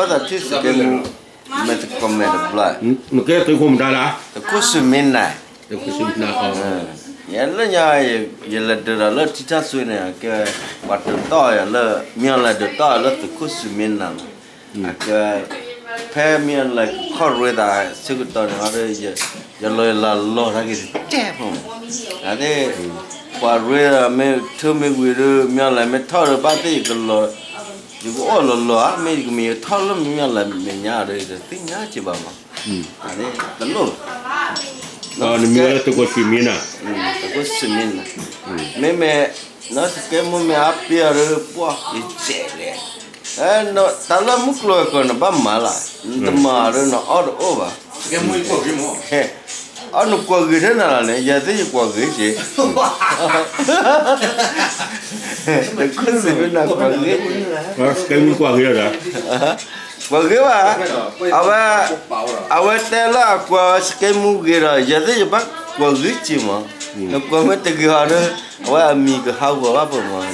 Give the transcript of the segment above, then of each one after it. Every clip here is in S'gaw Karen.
အဝဲသးထံၣ်စကဲမူ မဲာ်သကိးမဲာ်တဘျီ, နကဲသုးခိၣ်မတၤလၢ, သုးခိၣ်စူၣ်မ့နၤ, သုးခိၣ်စူၣ်မ့နၤ, ယလၢညါ ယလဲၤဒုးဒီးလၢထံထၣ်စွ့န့ၣ် အကဲ ပှၤဒုးတီၢ်ယၤလၢ မ့ၢ်အီၤလဲၤဒုးတီၢ်ယၤလၢသုးခိၣ်စူၣ်မ့နၤလီၤ. အကဲ ဖဲမ့ၢ်အီၤလဲၤခီၣ်ရ့သးဆၢကတီၢ်န့ၣ်ဒီး ယလီၤယလီၤလီၤတၢ်က့ၤတကဲဖိမး, အသ့ၣ် ပှၤရ့ဒီးမ့ၢ်ထၢမ့ၢ်ဝံၤဒီး မ့ၢ်အီၤလဲၤမ့ၢ်ထီၣ်ဒီးဘၣ်သ့ၣ်ယကလီၤ ယကအိၣ်လီၤလီၤဧါ, မ့ၢ်ယကမ့ၢ်ယထီၣ်လၢမ့ၢ်အီၤလဲၤမဲာ်ညါဒီး ယတသ့ၣ်ညါက့ၤဘၣ်မး, အသ့ၣ်တလိၣ်ဘၣ်, နမ့ၢ်ဝဲလၢသုးခိၣ်စူၣ်မ့နၤ, သုးခိၣ်စူၣ်မ့နၤ, မ့မ့ၢ် နစကဲမူမ့ၢ်အါပ့ၤအီၤဒီး ပှၢ်ယစဲးလဲၣ်, တၢ်လၢမုၢ်ကျိၤဝဲၤကွာ်နဘၣ်မၤလၢ်, နတမၤဒီးနအီၣ်တအိၣ်ဘၣ် အီၣ်နကွၢ်ဂ့ၤထဲနၤလီၤန့ၣ် ယၤသ့ၣ်ယကွၢ်ဂ့ၤက့ၤ, သုးခိၣ်စူၣ်မ့နၤကွၢ်ဂ့ၤ, စကဲမူကွၢ်ဂ့ၤလီၤ, ကွၢ်ဂ့ၤဘၣ်, အဝဲ အဝဲတဲလၢအကွၢ်စကဲမူဂ့ၤဒီး ယၤသ့ၣ်ယဘၣ်ကွၢ်ဂ့ၤက့ၤမး, နကွၢ်မ့ၢ်တဂ့ၤအီၤဒီး အဝဲအမံၤကဟးဂီၤဘၣ်ပမး, န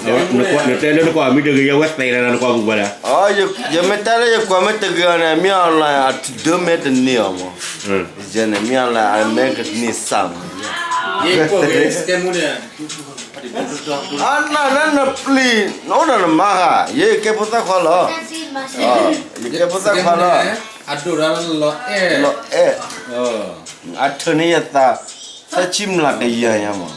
တဲလၢနကွၢ်မ့ၢ်တဂ့ၤ အဝဲသဲးနၤနကွၢ်ပူၤဘၣ်လဲၣ်, ယမ့ၢ်တဲလၢယကွၢ်မ့ၢ်တဂ့ၤအီၤန့ၣ် မ့ၢ်အီၤလၢအဒၢမဲာ်တန့ၢ်အီၤမး, ယန့ၣ် မ့ၢ်အီၤလၢအမဲာ်ကန့ၢ်စၢ်မး, အနၢ်လၢနပျံၤ နအိၣ်ဒီးနမါဧါ, ယကဲဖိသၣ်ခွါလီၤ, ယကဲဖိသၣ်ခွါလီၤ, လီၤအဲၣ်, အထၢၣ်န့ၢ်ယသး သၢဆံမျးကယၤညါမး,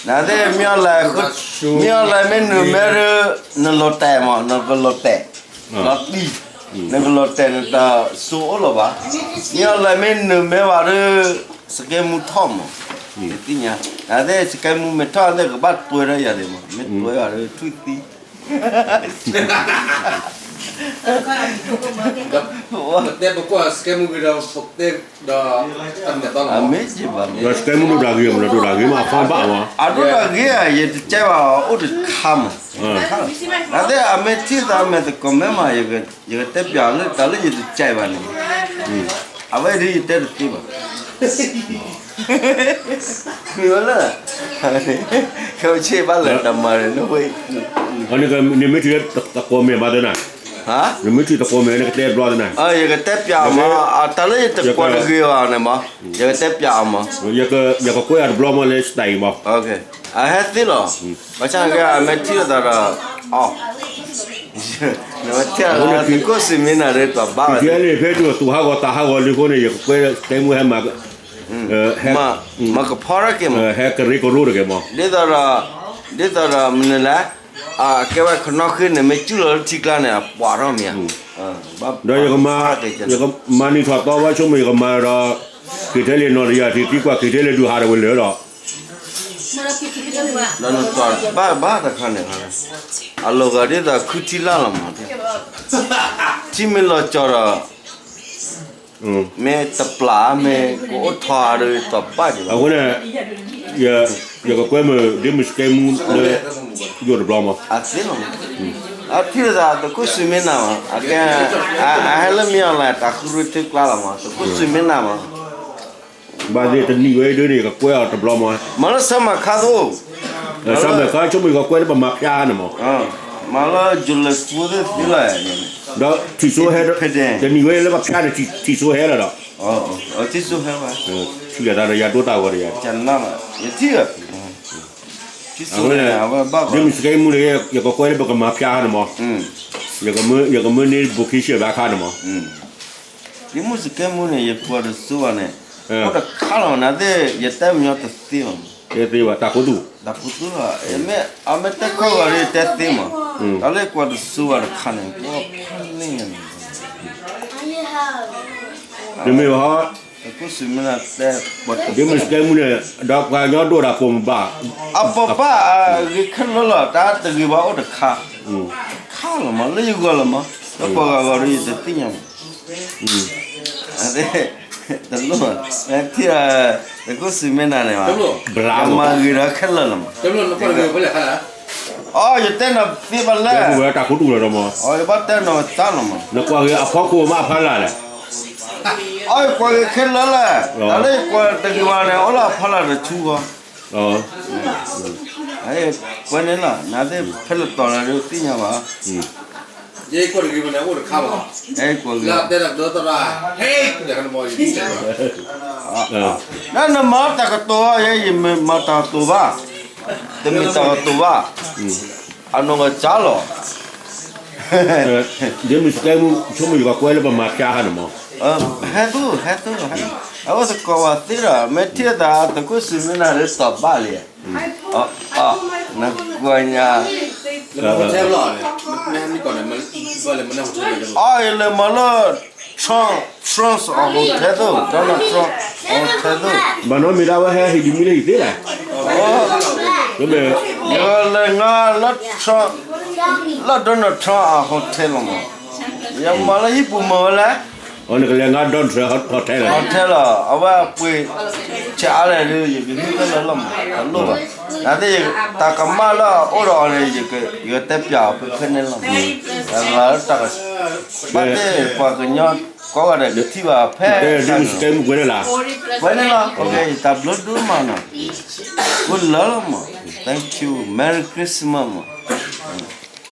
နသ့ၣ်မ့ၢ်အီၤလဲၣ်, မ့ၢ်အီၤလဲၣ်မ့ၢ်နုာ်မဲဒီး နလီၤတဲာ်မး နကလီၤတဲာ်, လီၤတံၢ်, နကလီၤတဲာ်နတၢ်စိအိၣ်လီၤဘၣ်, မ့ၢ်အီၤလဲၣ်မ့ၢ်နုာ်မဲဘၣ်ဒီး စကဲမူထီၣ်မး, နသ့ၣ်ညါ, နသ့ၣ်စကဲမူမ့ၢ်ထီၣ်သ့ၣ်ကဘၣ်တွဲဒီးယၤဒံးမး, မ့ၢ်တွဲဘၣ်ဒီးထွံၣ်သံ ပတဲပကွၢ်စကဲမူဂ့ၤဒီး ပတဲဒီး အမ့ၢ်က့ၤဘၣ်မ့ၢ် ဒီးစကဲမူဒိၣ်တၢ်ဂ့ၤမး ဒိၣ်တၢ်ဂ့ၤမး အဖီဘၣ်မး အဒိၣ်တၢ်ဂ့ၤဧါ ယတကဲဘၣ် အိၣ်တခါမး အသ့ၣ်အမ့ၢ်ထံၣ်သးမဲာ်သကိးမဲာ်မး ယကတဲပျးလၢတၢ်လၢယတကဲဘၣ်န့ၣ် အဝဲဒ်ယတဲတသ့ဘၣ် မ့ၢ်ဝဲလၢ ခဲဆ့ဘၣ်လၢတၢ်မၤန့ၣ် နမ့ၢ်ထံၣ်သကိးမဲာ်ဘၣ်သနာ် နမ့ၢ်ထံၣ်သကိးမဲာ် နကတဲဘျီသနာ် ယကတဲပျးအီၤမး တၢ်လၢယတကွၢ်တဂ့ၤဘၣ်န့ၣ်မး ယကတဲပျးအီၤမး ယကကွဲးအီၤတဘျီမးလၢ style မး အဟဲသ့လီၤ ဘၣ်ဆၣ်ကဲ အမ့ၢ်ထံၣ်လိာ်သးဒီး အီၤ နမ့ၢ်ထံၣ်သကိးစံးမ့ၢ်နၤဒီး တဘၣ်ဘၣ် ဖဲလၢဖဲတုၤသူၣ်ဟးဂီၤသးဟးဂီၤလံအဃိန့ၣ် ယကကွဲးတဲမူဟဲမၤ မၤကဖီထီၣ်က့ၤမး ဟဲကရၢကရိတက့ၤမး ဒ်သိးဒီး ဒ်သိးဒီးမနုၤလဲၣ် အကဲဝဲခနီၣ်ဃ့န့ၣ် မ့ၢ်ကၠူၣ်လီၤလၢထံကျါန့ၣ် အပှၤထီၣ်မ့ၢ်ဧါ ဒီးယကမၤ ယကမၤနံၣ်ထီၣ်သီဝဲဆိကမိၣ် ယကမၤဒီး က့ၤထဲလၢနီၢ်တယၤထံးသံကွၢ် က့ၤထဲလၢဒုးဟးဒီးဝဲလၢာ်ဒီး ဒီးနဘၣ်ဘၣ်တခါန့ၣ် အလီၤဂာ်ဒ်သိးခုထံလၢ်လီၤမး ထံမ့ၢ်လီၤကၠီၤဒီး မ့ၢ်တပျၢ် မ့ၢ်ကအိၣ်ထီၣ်အါဒီး တပၢ်က့ၤဘၣ် အဃိန့ၣ် ယကကွဲမုာ် ဒ်မုၢ်စကဲမူလၢ ယိၣ်တဘျီမး အသ့လီၤ အထံၣ်လိာ်သး သကိးစူၤမ့ၢ်နၤမး အကဲ အဟဲလၢမ့ၢ်အီၤလၢ တၢ်ဃုရ့ထံကျါလီၤမး သကိးစူၤမ့ၢ်နၤမး ဘၣ်သ့ၣ်တနံၣ်ဝဲဒၣ်န့ၣ် ကကွဲးအီၤတဘျီမး မၤလၢဆၢမၤခါသိ ဆၢမၤခါ ဆိကမိၣ်ကကွဲးလၢပမၤဖျါန့ၣ်မး မၤလၢ July သ့ၣ်သ့ၣ်လီၤ ဒီးထံၣ်စိဟဲ တနံၣ်ဝဲလၢပဖျါန့ၣ် ထံၣ်စိဟဲလီၤဒီး ထံၣ်စိဟဲ ထံၣ်လိာ်သးဒီးယၤဒိတၢ်ဂီၤဒီးယၤ ယထံၣ် အဝဲ ဒ်မုၢ်စကဲမူန့ၣ် ယကကွဲးလၢပကမၤဖျါန့ၣ်မး ယကမၢန့ၢ် vocation ဘၣ်ခါန့ၣ်မး ဒ်မုၢ်စကဲမူန့ၣ် ယကွၢ်တစိဘၣ်န့ၣ် အိၣ်တခါလီၤ နသ့ၣ် ယတဲမညီတသ့ဘၣ်မး တသ့ဘၣ် တၢ်ခူသူၣ် တၢ်ခူသူၣ်လီၤ အမ့ၢ်တဲခီဂီၤဒီး ယတဲသ့မး တၢ်လၢယကွၢ်တစိဘၣ်တခါန့ၣ် ကွၢ်ဖးန့ၢ်ယၤန့ၣ် တမ့ၢ်ဘၣ် သကိးစူၤမ့ၢ်နၤတဲ ဒ်မုၢ်စကဲမူန့ၣ် ဒီးပှၤကညီဒိၣ်တၢ်ပိာ်မုၣ်ဘၣ် အပပၢ်အဂ့ၤခဲလၢာ်လီၤ တၢ်တဂ့ၤဘၣ်အိၣ်တခါ ခါလီၤမး လၢယဂီၢ်လီၤမး လၢပှၤဂၤဂီၤဒီး ယတသ့ၣ်ညါမး တလိၣ် ထံၣ် သကိးစူၤမ့ၢ်နၤန့ၣ် ဘျါမး မၤဂ့ၤဒီးခဲလၢာ်လီၤမး အီ ယတဲနၤသ့ဘၣ်လဲၣ် တၢ်ခူသူၣ်လီၤဒီးမး အီ ယဘၣ်တဲနၤတၢ်လီၤမး နကွၢ်ဂ့ၤအဖီခိၣ်မးအဖီလာ်လဲၣ် အီ ယကွၢ်ဂ့ၤခဲလၢာ်လဲၣ် တၢ်လၢယကွၢ်တဂ့ၤဘၣ်န့ၣ် အိၣ်လၢအဖီလာ်တဆူဂီၢ် ကွဲန့ၣ်လီၤ နသ့ၣ်ဖဲလဲၣ်တီၤလၢဒုးသ့ၣ်ညါဘၣ် ယဲကွၢ်တဂ့ၤမနုၤအိၣ်တခါလီၤ, အဲကွၢ်ဂ့ၤ, လၢတဲတၢ်ကဒၢသရၣ်, ဟဲ, နမၤတၢ်ကတိၤဧါ, ယဲယမၤတၢ်ကတိၤဘၣ်, တမ့ၢ်တၢ်ကတိၤဘၣ်, အနီၢ်ကစၢ်လီၤ, ယမ့ၢ်စကဲမုၢ်ဆိကမိၣ်ယကကွဲလၢပမၤဖျါဟါန့ၣ်မး, ဟဲသူၣ် ဟဲသူၣ်, အအိၣ်သကိးဝဲသ့ဒီး မ့ၢ်ထံၣ်သးသုးခိၣ်စူၤမ့ၢ်နၤလၢတီၤဘၣ်လံ, နကွၢ်ညါ, အီၣ်အံၤလဲၤမၤလၢ Trump, Trump အ hotel သိး Donald Trump အ hotel သိး, ဘၣ်နီၢ်မ့ၢ်ဒၣ်ဝဲဟဲဟံၣ်ဒံးမံလၢဟံၣ်သ့လဲၣ်, လဲၤငါလၢ Trump, လၢ Donald Trump အ hotel လီၤမး, ယမၤလၢဟံၣ်ပူၤမၤဝဲလဲၣ် နကလဲၤငါ Donald Trump hotel လီၤ, hotel လီၤ, အဝဲအပှ့ၤ ဆဲးအါလဲၣ်ဒီး ယကဟံးကလၢလီၤမး, တလိၣ်ဘၣ်, နသ့ၣ် တၢ်ကမၣ်လၢအအိၣ်ဒီးအီၤန့ၣ် ယကတဲပျးအီၤဖဲဖဲန့ၣ်လီၤမး, တၢ်လၢတၢ်က, ဘၣ်သ့ၣ်ပှၤကညီကိးဂၤဒဲးကထံၣ်ဘၣ်ဖဲ, ကွဲးန့ၣ်လီၤ, တၢ်ဘျုးဒိၣ်မးနီၤ, အိၣ်လၢလီၤမး, thank you, Merry Christmas မး.